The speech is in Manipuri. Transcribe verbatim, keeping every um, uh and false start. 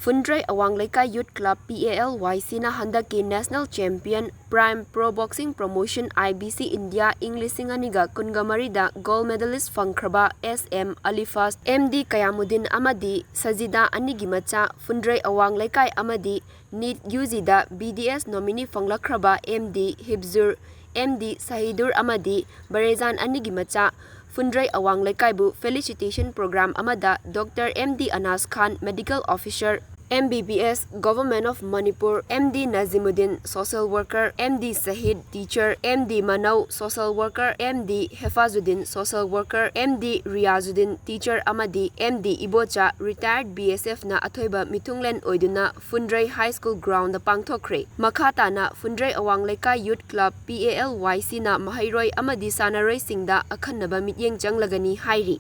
ꯐꯨꯟꯗ꯭ꯔꯩ ꯑꯋꯥꯡ ꯂꯩꯀꯥꯏ Youth Club, P A L Y C ꯅ ꯍꯟꯗꯛꯀꯤ National Champion Prime Pro Boxing Promotion, I B C India, ꯏꯪ ꯂꯤꯁꯤꯡ ꯑꯅꯤꯒ ꯀꯨꯟꯒ ꯃꯔꯤꯗ gold medalist ꯐꯪꯈ꯭ꯔꯕ S M ꯑꯂꯤꯐꯥꯖ, M D ꯀꯌꯥꯃꯨꯗꯤꯟ ꯑꯃꯗꯤ ꯁꯖꯤꯗꯥ ꯑꯅꯤꯒꯤ ꯃꯆꯥ, ꯐꯨꯟꯗ꯭ꯔꯩ ꯑꯋꯥꯡ ꯂꯩꯀꯥꯏ ꯑꯃꯗꯤ NEET U G ꯗ B D S nominee ꯐꯪꯂꯛꯈ꯭ꯔꯕ M D Hifzur, M D Sahidur ꯑꯃꯗꯤ ꯕꯔꯦꯖꯥꯟ ꯑꯅꯤꯒꯤ ꯃꯆꯥ, ꯐꯨꯟꯗ꯭ꯔꯩ ꯑꯋꯥꯡ ꯂꯩꯀꯥꯏꯕꯨ felicitation program ꯑꯃꯗ Doctor M D ꯑꯅꯥꯁ Khan, Medical Officer, M B B S, Government of Manipur, M D Najimuddin, social worker, M D Shahid, teacher, M D ꯃꯅꯧ, social worker, M D ꯍꯦꯐꯥꯖꯨꯗꯤꯟ, social worker, M D Riyazuddin, teacher ꯑꯃꯗꯤ M D Ibocha, retired B S F ꯅ ꯑꯊꯣꯏꯕ ꯃꯤꯊꯨꯡꯂꯦꯟ ꯑꯣꯏꯗꯨꯅ ꯐꯨꯟꯗ꯭ꯔꯩ High School ground ꯗ ꯄꯥꯡꯊꯣꯛꯈ꯭ꯔꯦ꯫ ꯃꯈꯥ ꯇꯥꯅ ꯐꯨꯟꯗ꯭ꯔꯩ ꯑꯋꯥꯡ ꯂꯩꯀꯥꯏ Youth Club, P A L Y C ꯅ ꯃꯍꯩꯔꯣꯏ ꯑꯃꯗꯤ ꯁꯥꯟꯅꯔꯣꯏꯁꯤꯡꯗ ꯑꯈꯟꯅꯕ ꯃꯤꯠꯌꯦꯡ ꯆꯪꯂꯒꯅꯤ ꯍꯥꯏꯔꯤ꯫